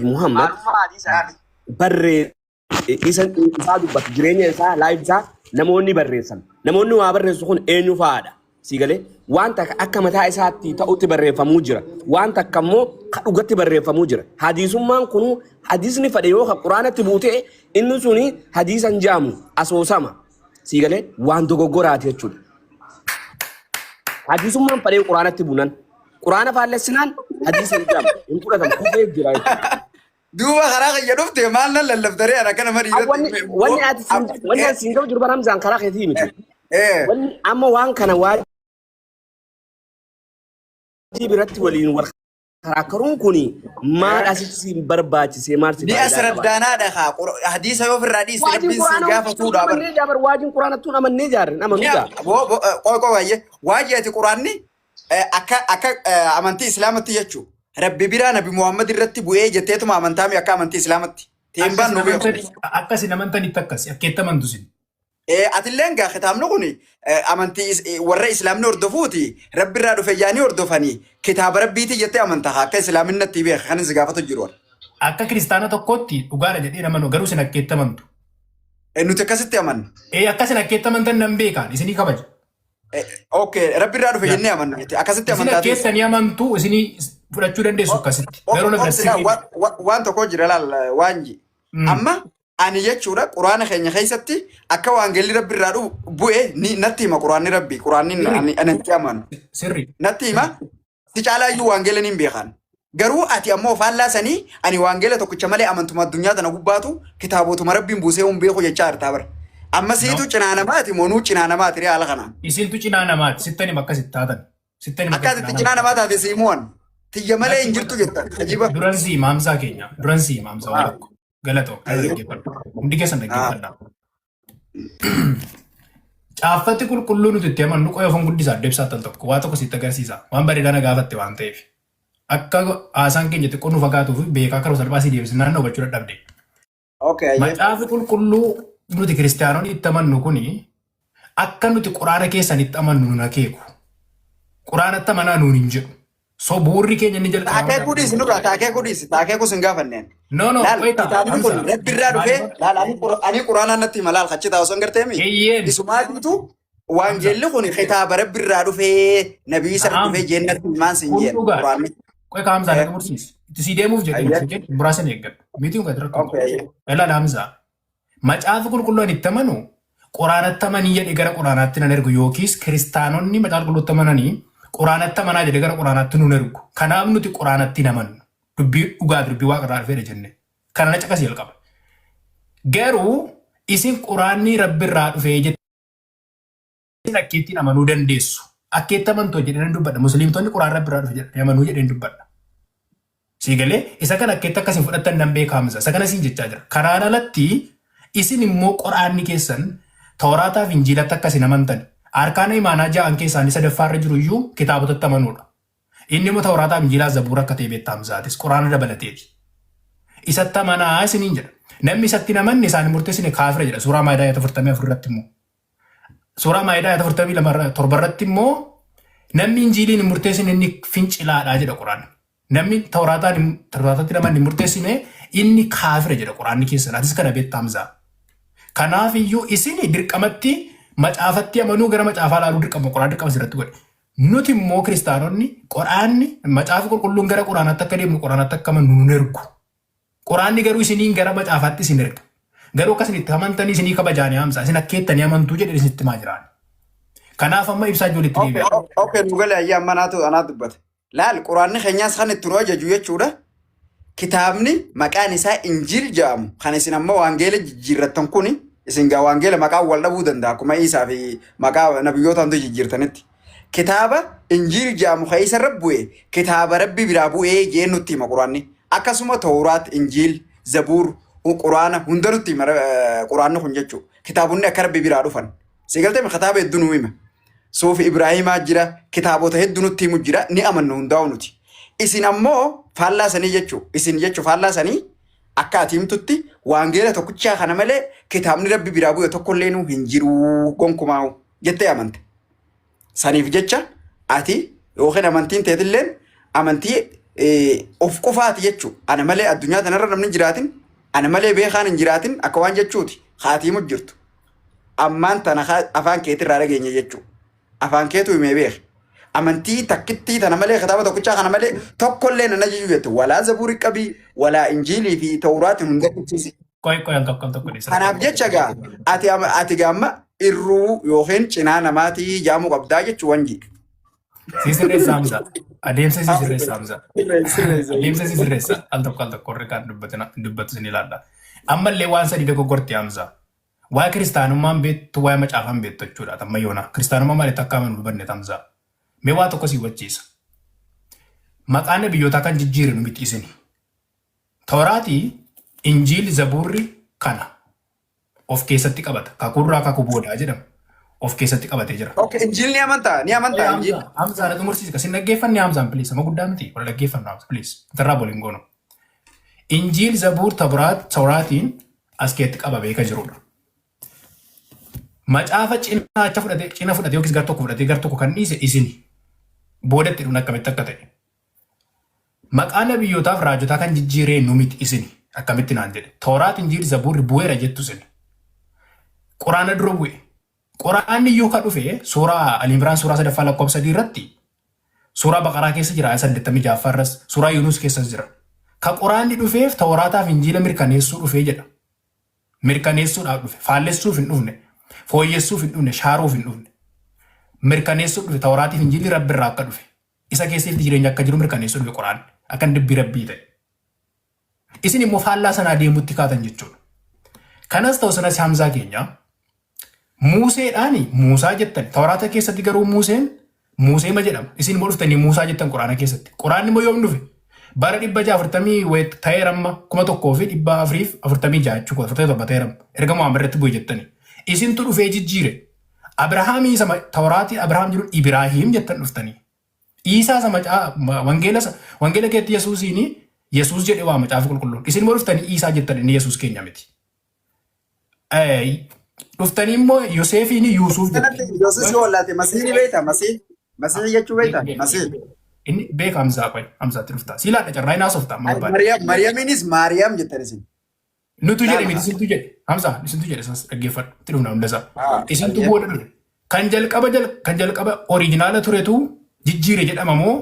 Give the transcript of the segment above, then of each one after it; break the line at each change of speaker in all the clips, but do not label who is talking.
Muhammad barree isa isaa dubbatu jireenya isaa live isaa namoonni barreessan. Namoonni waa barreessu kun eenyu fa'aadha? Sii galee waan takka akka mataa isaatti ta'utti barreeffamuu jira. Waan takka immoo ka dhugatti barreeffamuu jira. Hadiisummaan kunuu hadiisni fedhe yoo ka quraanatti buutee inni suni hadiisa hin jedhamu asoosama. Sii galee waan dogoggoraati jechuudha. Hadiisummaan fedhee quraanatti buunan. Quraana faallessinaan hadiisa hin jedhamu. Hin fudhatamu. Kufee jira jechuudha.
Duuba karaa kiyya dhufte maal nan lallabdaree ana kana marii
Wanni wanni ati siin wanni ati siin gahu jiru bara Hamzaan karaa keetii miti. Wanni amma waan kana waajib irratti waliin wal karaakkaruun kuni maal asitti siin barbaachisee maal si
Ni
faayidaa qaba?
asraddaanaadha kaa hadiisa yoo ofirraa dhiiste
Waajiin
rabbiin si
quraana
gaafatuudha bar.
amannee jaabar waajiin quraanattuun amannee jaarre amanuu
Ni
jaa.
qoy qoy baay'ee waajii ati quraanni akka akka amantii islaamatti jechuu rabbi biraa nabi Muhammad irratti bu'ee jetteetuma amantaa mi akka amantii islaamatti teen baan nu beeku.
Akkasin amantanitti akkasi akkeetti amantu sin.
Atilleen gaa kitaabni kun amantii warra islaamni hordofuuti rabbi irraa dhufe yaanii hordofanii kitaaba rabbiiti jettee amantaa akka islaaminatti beeka kan si gaafatu jiru.
Akka kiristaana tokkootti dhugaadha jedhee namanu garuu isin akkeetti amantu.
Nuti akkasitti amanna.
Akkasin akkeetti amantan nan beekaan isinii kabaja.
Okay, rabbi irraa dhufe jennee amanna nuti. Akkasitti
Isin
amantaa teessa.
akkeettanii amantu isinii fudhachuu dandeessu akkasitti. Garuu na biratti
Obsilaa
sirrii miti.
waan tokko jira laal waan ji. Amma ani jechuudha quraana keenya keessatti akka waangeelli rabbi irraa bu'e ni natti hima quraanni rabbi quraanni
Sirri.
ani ani itti amanu.
Sirri.
Natti hima si caalaa iyyuu waangeela ni hin beekan. Garuu ati ammoo faallaa sanii ani waangeela tokkicha malee amantuma addunyaa tana gubbaatu kitaabotuma rabbiin buusee hin beeku jechaa jirtaa bara. Amma siitu
No.
cinaa namaati moo nuu cinaa namaati ree haala kanaan.
Isintu cinaa namaati. Sittan hima akkas itti taatan. Sittan hima
Akka
akkas
ati
cinaa
cinaa
namaati.
namaa taate sii mo'an. Tiyya malee hin jirtu jetta. Ajiba.
Duran sii maamsaa keenya. Duran sii maamsaa waan tokko. Galatoo. Kana dhaggeeffadhu. Hundi keessan dhaggeeffadhaa. Caaffati qulqulluu nuti itti amannu qoya ofan guddisaa deebsaa tal tokko waa tokko sitti agarsiisa. Waan bareedaa na gaafatte waan ta'eef. Akka haasaan keenya xiqqoo nu fagaatuu fi beekaa karoo salphaa si deebisnaan naannoo hubachuu dadhabde.
Okay, ayyee.
Macaafi qulqulluu nuti kiristaanonni itti amannu kuni akka nuti quraana keessan itti amannu nun akeeku. Quraanatti amanaa nuun hin jedhu. So bu'uurri keenya inni jalqabaa
Taakee kudhiisi nurraa taakee kudhiisi taakee kus hin gaafanneen.
No no
Laal
wait
kitaabni kun
Hamza.
rabbi irraa dhufee laal ani quraanaan natti hima laal achi taa'u osoo hin garteemi.
Eeyyeen.
Isumaatiitu waangeelli kun kitaaba rabbi irraa dhufee nabii isa
Naam.
dhufee jeen natti himaan siin
Kun
jeen
dhugaadha.
quraanni.
Qoy ka Hamzaa
Eh.
na xumursiisi. Itti sii deemuuf jedhee
Ayyee.
miti jedhe muraasa ni eeggadhu. Miitiin kun rakkoo
Okay, ayyee.
Ilaala Hamzaa. Macaafa qulqulluu ani itti amanu quraanatti amanii jedhee gara quraanaatti nan ergu yookiis kiristaanonni macaafa qulqulluutti amananii quraanatti amanaa jedhee gara quraanaatti nun ergu. Kanaaf nuti quraanatti hin amannu. Dubbii dhugaa fi dubbii waaqa irraa dhufeedha jenne. Kana na caqasii jalqaba. Garuu isin quraanni rabbi irraa dhufee jettanii akkeettiin amanuu dandeessu. Akkeetti amantuu jedhee nan dubbadha. Musliimtonni quraan rabbi irraa dhufe jedhanii amanuu jedheen dubbadha. Sii galee isa kana akkeetti akkasiin fudhattan nan beeka Hamza. Isa kana siin jechaa jira. Kanaan alatti isin immoo quraanni keessan Tawraataa fi Injiilatti akkasin amantan. Arkaana imaanaa ja'an keessaa inni sadaffaarra jiru iyyuu kitaabotatti amanuudha. Inni immoo Tawraataa fi Injiilaa Zabuura akka ta'e beekta Hamzaatis quraana dabalateeti. Isatti amanaa isiniin jedha. Namni isatti hin amanne isaan hin murteessine kaafira jedha. Suuraa Maayidaa ayata 44 irratti immoo. Suuraa Maayidaa ayata 42 torba irratti immoo namni Injiiliin hin murteessine inni fincilaadha jedha quraanni. Namni Tawraataan Tawraatatti namanni hin murteessine inni kaafira jedha quraanni keessan. Atis kana beekta Hamzaa. Kanaaf iyyuu isin dirqamatti macaafatti amanuu gara macaafaa ilaaluu dirqama quraan dirqama sirratti godhe. Nuti immoo kiristaanonni quraanni macaafa qulqulluun gara quraanaatti akka deemnu quraanaatti akka amannu nun ergu. Quraanni garuu isiniin gara macaafaatti isin erga. Garuu akka isin itti amantanii isinii kabajaanii hamsa isin akkeettanii amantuu jedhee isinitti himaa jiraan. Kanaaf amma ibsaa ijoolleetti
Okay,
deebi'a.
okay, nu galee ayyaa amma anaatu anaatu dubbate. Laal quraanni keenyaas kan itti nu ajaju jechuudha. Kitaabni maqaan isaa Injiil jedhamu kan isin amma waangeela jijjiirrattan kuni isin gaa waangeela maqaan wal dhabuu danda'a akkuma Iisaa fi maqaa nabiyyootaan jijjiirtanitti. Kitaaba Injiil jedhamu kan isa irra bu'e kitaaba Rabbi biraa bu'ee jee nutti hima quraanni. Akkasuma Tawraat, Injiil, Zabuur, Quraana hunda nutti hima quraanni kun jechuudha. Kitaabonni akka Rabbi biraa dhufan. Si galtee kitaaba hedduu nu hima. Suufi Ibraahimaa jira, kitaabota hedduu nutti himu jira, ni amanna hundaa'u nuti. Isin ammoo faallaa sanii jechuu, isin jechuu faallaa sanii akka ati himtutti waangeela tokkichaa kana malee kitaabni Rabbi biraa bu'e tokkollee nu hin jiru gonkumaa'u jettee amante. Saniif jecha ati yookiin amantiin teetilleen amantii Of qofaati jechuudha. Ana malee addunyaa tanarra namni hin jiraatin, ana malee beekaan hin jiraatin akka waan jechuuti. Haatiimu jirtu. Ammaan tana afaan keetirraa dhageenya jechuudha. Afaan keetu himee beeka. Amantii takkittii tana malee kitaaba tokkichaa kana malee tokkollee nan ajaju jette. Walaa zabuurii qabii, walaa injiilii fi tawraatiin hunda qicciisi.
Qoy qoy al tokko al tokko dhiisa.
Kanaaf jecha gaa ati gaamma irruu yookiin cinaa namaatii jaamuu qabdaa jechuu wanji.
Si sirreessa Hamza. Adeemsa si sirreessa Hamza. Adeemsa si sirreessa. Al tokko al tokko warri kaan dubbatu sin ilaalla. Ammallee waan sadii dogoggorti Hamza. Waa'ee kiristaanummaan beektu, waa'ee macaafaan beektu jechuudha. Amma yoona. Kiristaanummaa maalitti akka amanu dubanne Hamza. Mee waa tokko si hubachiisa. Maqaan nabiyyootaa kan jijjiire nu miti isini. Tawraatii, Injiil, Zabuurri kana of keessatti qabata. Kakuurraa kakuu boodaa jedhama. Of keessatti qabatee jira.
Okay, injiil ni amantaa? Ni amantaa injiil?
Hamza, Hamza na xumursiisa. Sin dhaggeeffanne Hamzaan please. Nama guddaa miti. Wal dhaggeeffannu Hamza please. Irraa waliin goonu. Injiil, Zabuur, Tawraat, Tawraatiin as keessatti qabamee kan jirudha. Macaafa cinaacha fudhatee, cina fudhatee yookiis gar tokko fudhatee gar tokko kan dhiise isini. Boodatti dhuun akkamitti akka ta'e. Maqaa nabiyyootaaf raajotaa kan jijjiiree nu miti isini. Akkamitti naan jedhe. Tawraat, Injiil, Zabuurri bu'eera jettu isini. Quraana dura bu'e. Quraanni iyyuu kan dhufe suuraa Al-Imraan suuraa sadaffaa lakkoofsa 3 irratti, suuraa Baqaraa keessa jira ayat 86ffaa irras, suuraa Yuunus keessas jira. Ka Quraanni dhufeef Tawraataaf Injiila mirkaneessuu dhufee jedha. Mirkaneessuudhaaf dhufe. Faallessuuf hin dhufne. Fooyyessuuf hin dhufne. Shaaruuf hin dhufne. Mirkaneessuuf dhufe. Tawraatiif Injiilli Rabbi irraa akka dhufe. Isa keessatti jireenya akka jiru mirkaneessuu dhufe Quraanni. Akka inni dubbii Rabbii ta'e. Isin immoo faallaa sanaa deemutti kaatan jechuudha. Kanas ta'u sanas Hamzaa keenya Muuseedhaan Muusaa jettan. Tawraata keessatti garuu Muuseen Muuseema jedhama. Isin immoo dhuftanii Muusaa jettan Quraana keessatti. Quraanni immoo yoom dhufe? Bara 640 wayit ta'eera amma 1446 jechuudha. 47 ta'eera amma. Erga Muhammad irratti bu'e jettani. Isintu dhufee jijjiire. Abrahaamii isa Tawraatii Abrahaam jedhu Ibraahiim jettan dhuftanii. Iisaa isa macaa wangeela wangeela keetti Yesuusiin Yesuus jedhee waa macaafa qulqulluun. Isin immoo dhuftanii Iisaa jettan, inni Yesuus keenya miti. Dhuftanii immoo Yoseefiin Yuusuuf
jettan. Yesuus yoo wallaate Masiih ni beekta? Masiih Masiih jechuu beekta? Masiih.
Inni beeka Hamzaa, qoy Hamzaatti dhufta. Sii laadha carraa hin haasofta amma barbaade.
Mariyaam Mariyaamiinis Maariyaam jettan isin.
Nutu jedhe miti, isintu jedhe. Hamzaa, isintu jedhe, isas dhaggeeffadhu. Itti dhufna hunda isaa. Isintu booda dhufe. Kan jalqaba oriijinaala turetu jijjiire jedhama moo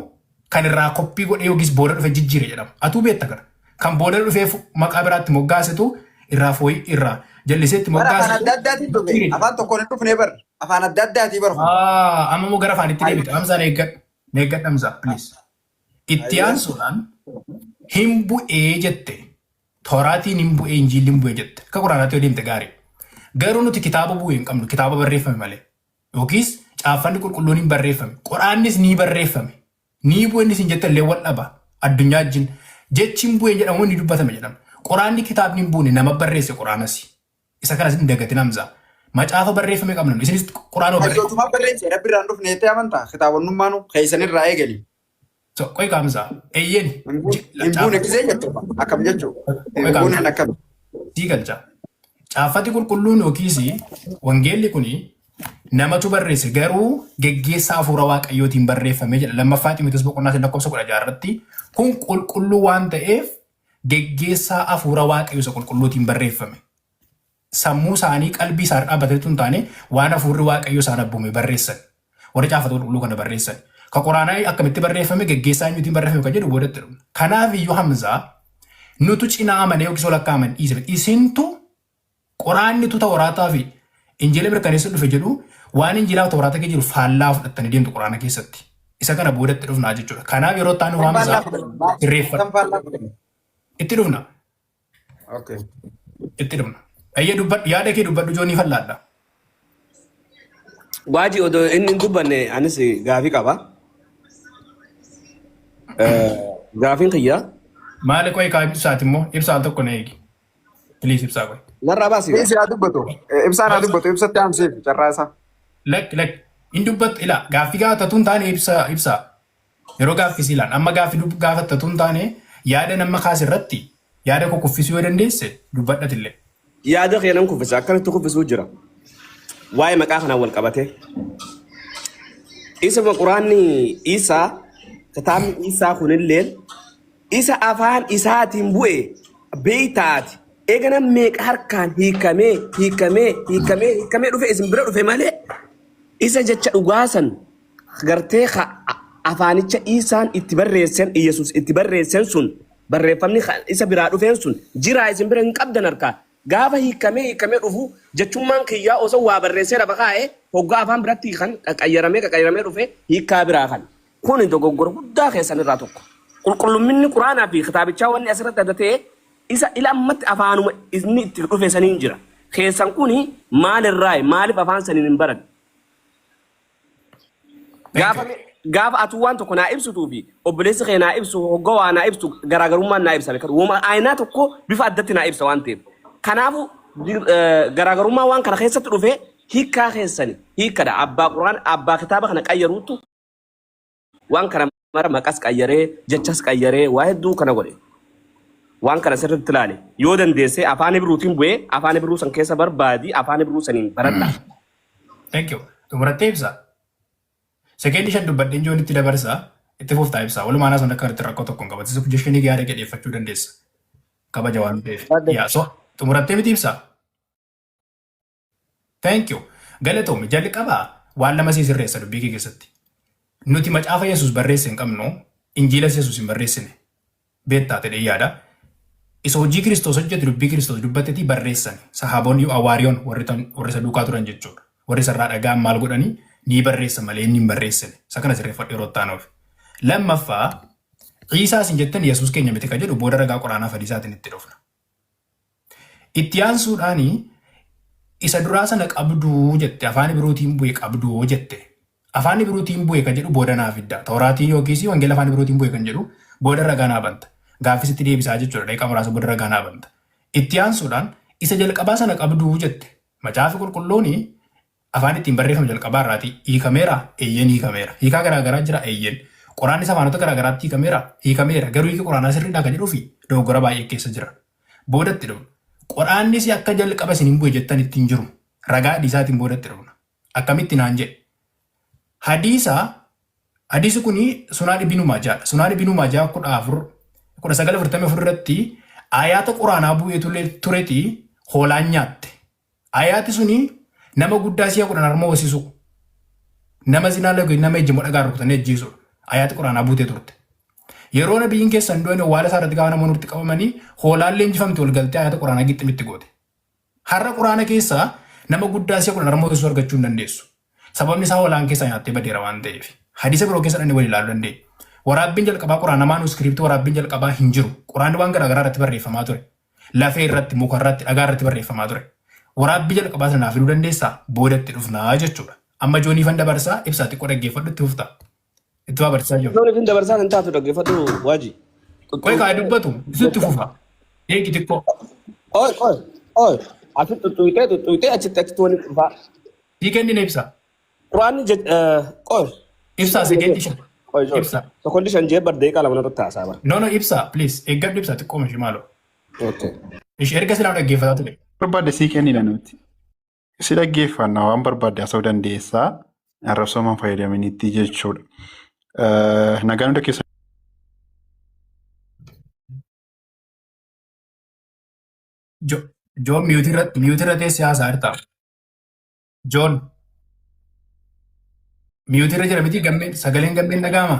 kan irraa koppii godhee yookiis booda dhufe jijjiire jedhama? Atuu beekta kana. Kan booda dhufee maqaa biraatti moggaasetu irraa fooyi irraa jalliseetti
Bara afaan
moggaasetu
adda addaatiin dhufe.
jijjiire.
Afaan tokkoon hin dhufne bar. Afaan adda addaatii bar kun.
Ah, amma immoo gara afaanitti deebite. Hamzaan eeggadhu. Eeggadhu Hamzaa, please. Itti aansuudhaan hin bu'ee jette. Tooraatiin hin bu'ee, Injiilli hin bu'ee jette. Akka Quraanaatti yoo deemte gaarii. Garuu nuti kitaaba bu'e hin qabnu, kitaaba barreeffame malee. Yookiis caaffanni qulqulluun hin barreeffame. Quraannis ni barreeffame. Ni bu'e inni isin jettan illee wal dhaba. Addunyaa wajjin. Jechi hin bu'e jedhamu ni dubbatame jedhama. Quraanni kitaabni hin buune, nama barreesse Quraanas. Isa kanas hin dagatin Hamzaa. Macaafa barreeffame qabna. Isinis Quraanuma barreeffame.
Hayyootumaa barreesse, Rabbi irraa hin dhufne jettee amantaa? Kitaabonnummaanu keessanirraa eegali.
So, qoy qaamsaa. Eeyyeen.
Hin buune gisee jettu akkam jechuu? Hin buuneen akkam?
Sii galcha. Caaffati qulqulluun yookiis wangeelli kuni namatu barreesse garuu geggeessaa hafuura waaqayyootiin barreeffame jedha. Lammaffaa Ximotewos boqonnaa 3 lakkoofsa 16 irratti kun qulqulluu waan ta'eef geggeessaa hafuura waaqayyoo isa qulqulluutiin barreeffame. Sammuu isaanii qalbii isaanii dhaabbatanitu hin taane, waan hafuurri waaqayyoo isaan abboome barreessan. Warri caafata qulqulluu kana barreessan. Ka Quraanaa akkamitti barreeffame, geggeessaa eenyuutiin barreeffame kan jedhu boodatti dhumna. Kanaaf iyyuu Hamzaa, nutu cinaa amanee yookiis walakkaa aman dhiise. Isintu Quraannitu Tawraataa fi Injiila mirkaneessuu dhufe jedhu, waan Injiilaa fi Tawraata keessa jiru faallaa fudhattanii deemtu Quraana keessatti. Isa kana boodatti dhufnaa jechuudha. Kanaaf yeroo taanu
Kan
Hamzaa
faallaa fudhatan.
sirreeffadhu.
Kan faallaa fudhatan.
Itti dhufna.
Okay.
Itti dhufna. Ayyee, dubbadhu, yaada kee dubbadhu, joonii fallaadha.
Waaji odoo inni hin dubbanne anis gaafii qaba. Gaafiin kiyya
Maali? Qoy kaa, ibsaati immoo ibsaa al tokko na eegi. Please, ibsaa qoy.
Narraa baasi.
Ibsi haa dubbatu. Ibsaan haa dubbatu. Ibsatti aanseef carraa isaa.
Lakki, lakki. Hin dubbattu, ilaa gaaffii gaafatatu hin taane ibsa ibsaa. Yeroo gaaffii siilaan amma gaaffii gaafattatu hin taane, yaada nama kaase irratti yaada koo kuffisuu yoo dandeesse dubbadhatillee.
Yaada kee nan kuffisa, akkanatti kuffisuu jira. Waa'ee maqaa kanaan wal qabatee. Isuma Quraanni Isaa, kitaabni Isaa kunillee Isa afaan isaatiin bu'e beeytaati. Eega nam meeqa harkaan hiikamee hiikamee hiikamee hiikamee dhufe isin bira dhufe malee isa jecha dhugaa san gartee ka afaanicha Iisaan itti barreessen Iyesuus itti barreessen sun barreeffamni isa biraa dhufeen sun jiraa isin bira hin qabdan harkaa. Gaafa hiikamee hiikamee dhufu jechummaan kiyyaa osoo waa barreessee lafa kaa'e hoggaa afaan biratti hiikan qaqayyaramee qaqayyaramee dhufe hiikkaa biraa kan. Kuni dogoggora guddaa keessan irraa tokko. Qulqullumminni Quraanaa fi kitaabichaa wanni asirratti adda ta'e isa ila ammatti afaanuma inni itti dhufe saniin jira. Keessan kuni maalirraayi? Maaliif afaan saniin hin baranne?
Thank
Gaafa
you.
gaafa atuu waan tokko naa ibsituu fi obboleessi kee naa ibsu hogga waa naa ibsu garaagarummaan naa ibsa beekadhu. Woma aayinaa tokko bifa addatti naa ibsa waan ta'eef. Kanaafuu garaagarummaa waan kana keessatti dhufe hiikkaa keessani hiikkadha. Abbaa Quraan abbaa kitaaba kana qayyaruutu waan kana mara maqas qayyaree jechas qayyaree waa hedduu kana godhe. Waan kana sirriitti ilaali. Yoo dandeesse afaan Ibruutiin bu'ee afaan Ibruu san keessa barbaadi afaan Ibruu saniin baradha.
Thank you. Xumurattee ibsa. Sekeendii 5 dubbadheen joonitti dabarsa. Itti fuftaa ibsa. Walumaa naasoo akka irratti rakkoo tokko hin qabatu. Suggestionii yaada kee dhiyeeffachuu dandeessa. Kabaja waan ta'eef.
Adde.
Yaa so xumurattee miti ibsa. Thank you. Galatoomi jalqaba waan lama sii sirreessa dubbii kee keessatti. Nuti macaafa Yesuus barreesse hin qabnu, injiilas Yesuus hin barreessine. Beektaa ta'e yaada. Isa hojii Kiristoos hojjetu dubbii Kiristoos dubbatetii barreessan. Sahaabonni hawaariyoon warri tan- warri isa duukaa turan jechuudha. Warri isarraa dhaga'an maal godhanii ni barreessan malee inni hin barreessine. Isa kana sirreeffadhu yeroo itti aanuuf. Lammaffaa Ciisaa isin jettan Yesuus keenya miti ka jedhu booda ragaa Quraanaa fi hadiisaatiin itti dhufna. Itti aansuudhaan isa duraa sana qabduu jette afaan Ibruutiin bu'e qabduu jette. Afaan Ibruutiin bu'e kan jedhu booda naa fidda. Tawraatiin yookiis wangeela afaan Ibruutiin bu'e kan jedhu booda ragaa naa banta. Gaaffii sitti deebisaa jechuudha. Daqiiqaa muraasa booda ragaa naa banta. Itti aansuudhaan isa jalqabaa sana qabduu jette. Macaafi qulqulluun Afaan ittiin barreeffame jalqabaa irraatii hiikameera? Eeyyeen hiikameera. Hiikaa garaa garaa jira? Eeyyeen. Quraannis afaanota garaa garaatti hiikameera? Hiikameera. Garuu hiiki Quraanaa sirriidhaa kan jedhuu fi dogoggora baay'ee keessa jira. Boodatti dhufna. Quraannis akka jalqaba isin hin bu'e jettan itti hin jiru. Ragaa hadiisaatiin boodatti dhufna. Akkamitti naan jedhe. Hadiisa Hadiisi kuni Sunaan Ibnu Maajaadha. Sunaan Ibnu Maajaa 14 1944 irratti ayaata Quraanaa bu'ee tureti hoolaan nyaatte. Ayaati suni nama guddaa si'a 10 harma hoosisuu, nama zinaa lagu nama ejjemo dhagaan rukutanii ajjeesuudha. Ayaati Quraanaa buutee turte. Yeroo nabiyyiin keessan du'an awwaala isaa irratti gaafa namoonni walitti qabamanii hoolaan leenjifamte ol galtee ayaata Quraanaa gixximitti goote. Har'a Quraana keessaa nama guddaa si'a 10 harma hoosisuu argachuu hin dandeessu. Sababni isaa hoolaan keessaa nyaattee badeera waan ta'eef. Hadiisa biroo keessa dhannee wal ilaaluu dandeenya. Waraabbiin jalqabaa Quraanaa maanuskiriiptii waraabbiin jalqabaa hin jiru. Quraanni waan garaagaraa irratti barreeffamaa ture. Lafee irratti, muka irratti, dhagaa irratti barreeffamaa ture. Waraabbii jalqabaa sana naa fiduu dandeessaa? Booda itti dhufnaa jechuudha. Amma Jooniifan dabarsaa ibsaa xiqqoo dhaggeeffadhu itti fufta. Itti fufaa barsiisaa jiru.
Jooniifin dabarsaa hin taatu dhaggeeffadhu waaji.
Qoy kaa dubbatu isu itti fufa. Eegi xiqqoo.
Qoy qoy qoy. Ati xuxxuyxee xuxxuyxee achitti achitti walitti dhufaa.
Sii kennina ibsa.
Quraanni qoy.
Ibsaa sekeendii 5.
Qoy joon.
Ibsa.
Sekoondii 5 jee bar daqiiqaa 2 irratti haasaa bara.
No no ibsa please eeggadhu ibsa xiqqoo mishii maaloo.
Okay.
Ishee erga silaa dhaggeeffataa ture.
Barbaadde sii kennina nuti. Si dhaggeeffanna waan barbaadde haasa'uu dandeessaa. Arrabsoo man fayyadaminitti jechuudha. Nagaan hunda keessa
Joon miyuutii irra teessee haasaa jirta. Joon miyuutii irra jira miti gammeen sagaleen gammeen dhaga'ama.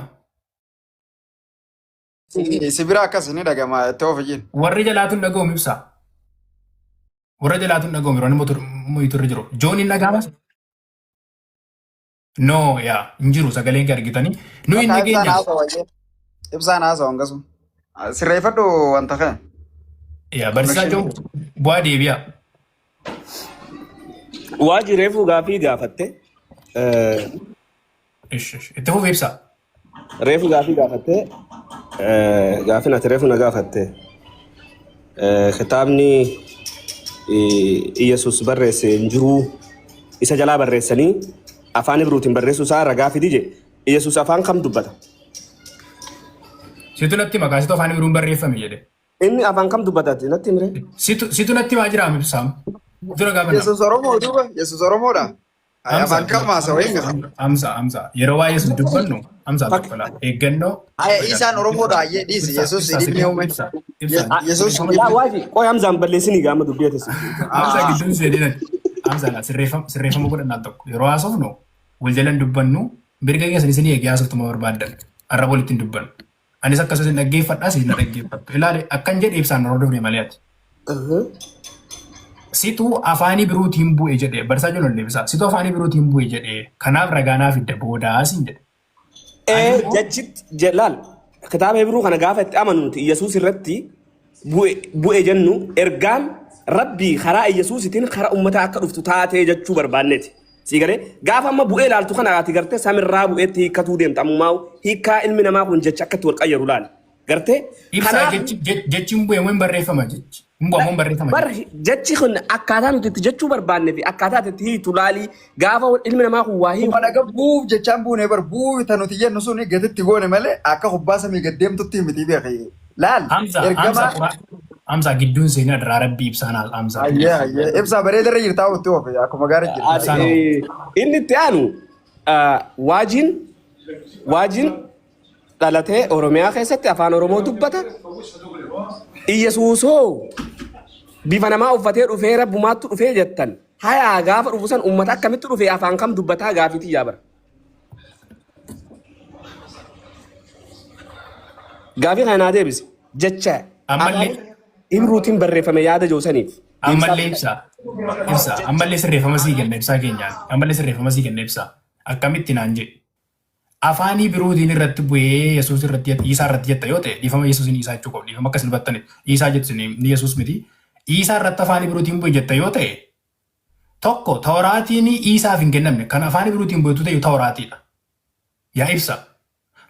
Si bira akkas ni dhagama itti ofi jin.
Warri jalaatu hin dhaga'uum ibsa. Warra jalaatu hin dhaga'uum yeroo inni muyuutii irra jiru. Joon hin dhaga'ama. No yaa hin jiru sagaleen kee argitanii. Nu hin
Bakka ibsaan
dhageenya.
haasawa jee. Ibsaan haasawa hangasu. Sirreeffadhu wanta kana.
Yaa barsiisaa
Connection.
Joon bu'aa deebi'a.
Waaji reefuu gaafii gaafatte.
Ish, ish. Itti fufi ibsa.
Reefu gaafii gaafatte. Gaafiin ati reefu na gaafatte. Kitaabni Iyyasuus barreesse hin jiruu isa jalaa barreessanii afaan Ibruutiin barreessuu isaa ragaa fidi jedhe. Iyyasuus afaan kam dubbata?
Situ natti maqaa situ afaan Ibruun barreeffame jedhe.
Inni afaan kam dubbata ati natti himre?
Situ natti himaa jira ibsaam. Dura gaafanna.
Yesuus Oromoo duuba Yesuus Oromoodha.
Hamza,
Afaan kam haasawaa eenyu?
Hamza, Hamza. Yeroo waa'ee Yesuus dubbannu, Hamza tokko laa. Eeggannoo.
Haya Isaan Oromoodha hayyee dhiisi.
Ibsa,
Yesuus
ibsa,
dhibni uume.
ibsa, ibsa.
Yesuus
Yaa waaji qoy Hamzaan balleessinii gaama dubbii ati.
Hamza gidduun seenan. Hamza laa sirreeffama godhannaa tokko. Yeroo haasofnu wal jalan dubbannu mirga keessan isin eegee haasoftuma barbaaddan. Arraba walitti hin dubbannu. Anis akkasumas hin dhaggeeffadhaa isin na dhaggeeffattu. Ilaali akkan jedhe ibsaan hordofne malee ati. Situ afaanii biruutiin bu'e jedhee barsaa jiru deebisa. Situ afaanii biruutiin bu'e jedhee kanaaf ragaa naaf hidda boodaa siin jedhe.
Ee jechitti laal kitaaba Hibruu kana gaafa itti amanu nuti Iyyasuus irratti bu'e jennu ergaan Rabbii karaa Iyyasuusitiin karaa uummataa akka dhuftu taatee jechuu barbaanneeti. Sii galee gaafa amma bu'ee ilaaltu kana ati gartee samirraa bu'eetti hiikkatuu deemta ammumaa hiikkaa ilmi namaa kun jecha akkatti wal qayyaru laali. Gartee
Ibsaa
kanaaf
jechi hin bu'e moo hin barreeffama jechi? Hin bu'a moo hin barreeffama
bar
jechi?
jechi kun akkaataa nuti itti jechuu barbaanne fi akkaataa ati itti hiitu laalii gaafa ilmi namaa kun waa hiiku
Kuma dhaga buuf jechaan buune bar buuf ta nuti jennu sun gatitti goone malee akka kubbaa samii gad deemtutti miti beeki. Laal
Hamza, Hamza,
ergamaa
Hamza gidduun seenaa adiraa rabbii ibsaan Hamza.
Hayyee hayyee ibsaa bareedarra jirtaa utti oofe akkuma gaarii jirta.
Ibsaan
Inni itti aanu waajiin dhalatee Oromiyaa keessatti afaan Oromoo dubbata. Iyyasuusoo bifa namaa uffatee dhufee rabbumaattu dhufee jettan. Hayaa gaafa dhufu san uummata akkamitti dhufee afaan kam dubbataa gaafiitii yaa bara. Gaafii kana naa deebisi. Jecha
Ammallee
afaan Ibruutiin barreeffame yaada joosaniif.
ammallee ibsaa. Ibsaa. Ammallee sirreeffama sii kenna ibsaa keenyaan. Ammallee sirreeffama sii kenna ibsaa. Akkamitti naan jedhe. Afaanii biruutiin irratti bu'ee Yesuus irratti Iisaa irratti jetta yoo ta'e dhiifama Yesuusin Iisaa jechuu qabu. Dhiifama akkas hin hubattani. Iisaa jettu ni Yesuus miti. Iisaa irratti afaanii biruutiin bu'e jetta yoo ta'e tokko Tawraatiin Iisaaf hin kennamne kan afaanii biruutiin bu'etu ta'e Tawraatiidha. Yaa ibsa.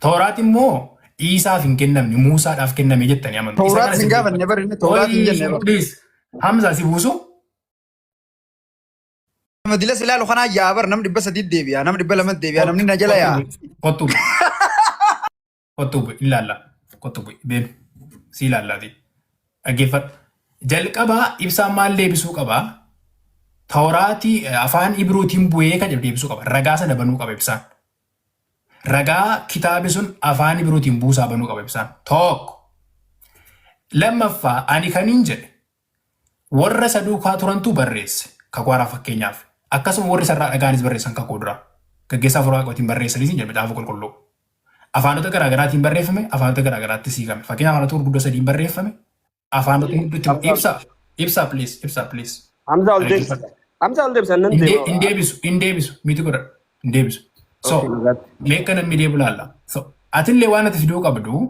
Tawraat immoo Iisaaf hin kennamne Muusaadhaaf kenname jettanii amantu. Isa
Tawraat
kana
sin
sirreeffadhu.
gaafanne bar inni Tawraat hin jenne bar.
Please. Hamza si buusu.
Nama dilas ilaalu kanaa yaa bar nam 300 deebi'a nam 200 deebi'a namni na jala yaa.
Kottu bu'i. Kottu bu'i. Ilaalla. Kottu bu'i. Deemi. Si ilaallaati. Dhaggeeffadhu. Jalqabaa ibsaan maal deebisuu qabaa? Tawraatii afaan Ibruutiin bu'ee kan jedhu deebisuu qaba. Ragaa sana banuu qaba ibsaan. Ragaa kitaabni sun afaan Ibruutiin buusaa banuu qaba ibsaan. Tokko. Lammaffaa ani kaniin jedhe warra isa duukaa turantu barreesse. Kakuu haaraa fakkeenyaaf. Akkasuma warri isarraa dhaga'anis barreessan kakuu duraa. Gaggeessaa hafuura waaqaatiin barreessanis hin jedhe macaafa qulqulluu. Afaanota garaagaraatiin barreeffame, afaanota garaagaraatti siikame. Fakkeenyaaf afaanota gurguddoo sadiin barreeffame, afaanota hedduutti ibsa. Ibsa please, ibsa please.
Hamza ol deebisa. Hamza ol deebisa nan deema.
Hin deebisu, hin deebisu, miti godhadhu, hin deebisu. So, mee akka namni deebu laalla. So, atillee waan ati fiduu qabdu,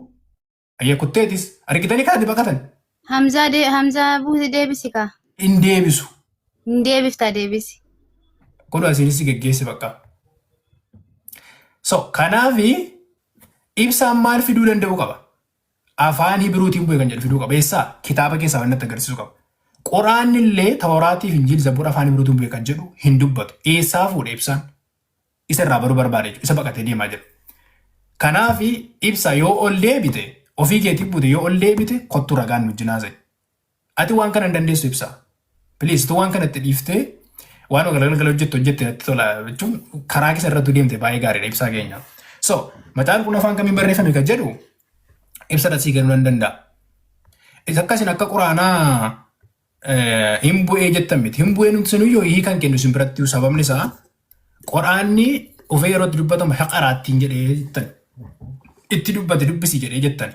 ayya kutteetis argitanii kanatti baqatan.
Hamzaa de Hamzaa buusi deebisi kaa.
Hin deebisu.
Hin deebifta deebisi.
Kun asiinis si geggeessi bakka. So, kanaafi ibsaan maal fiduu danda'u qaba? Afaan Hibiruutiin bu'e kan jedhu fiduu qaba. Eessaa? Kitaaba keessaa waan natti agarsiisu qaba. Quraanni illee Tawraatii fi Injiil Zabuur afaan Hibiruutiin bu'e kan jedhu hin dubbatu. Eessaa fuudhe ibsaan? Isa irraa baruu barbaade jechuudha. Isa baqatee deemaa jira. Kanaaf ibsa yoo ol deebite ofii keetii buute yoo ol deebite kottu ragaan nu wajjin haasa'e. Ati waan kana hin dandeessu ibsa. Please tu waan kana itti dhiiftee waan galgala hojjettu hojjette natti tola jechuun karaa keessa irratti deemte baay'ee gaariidha ibsaa keenya. So mataan kun afaan kamiin barreeffame kan jedhu ibsa dhasii kennuu nan danda'a. Isa akkasin akka quraanaa hin bu'ee jettan miti. Hin bu'ee nuti sinuyyoo hiikan kennu isin biratti sababni isaa quraanni dhufee yeroo itti dubbatamu haqaraattiin jedhee jettan. Itti dubbate dubbisi jedhee jettan.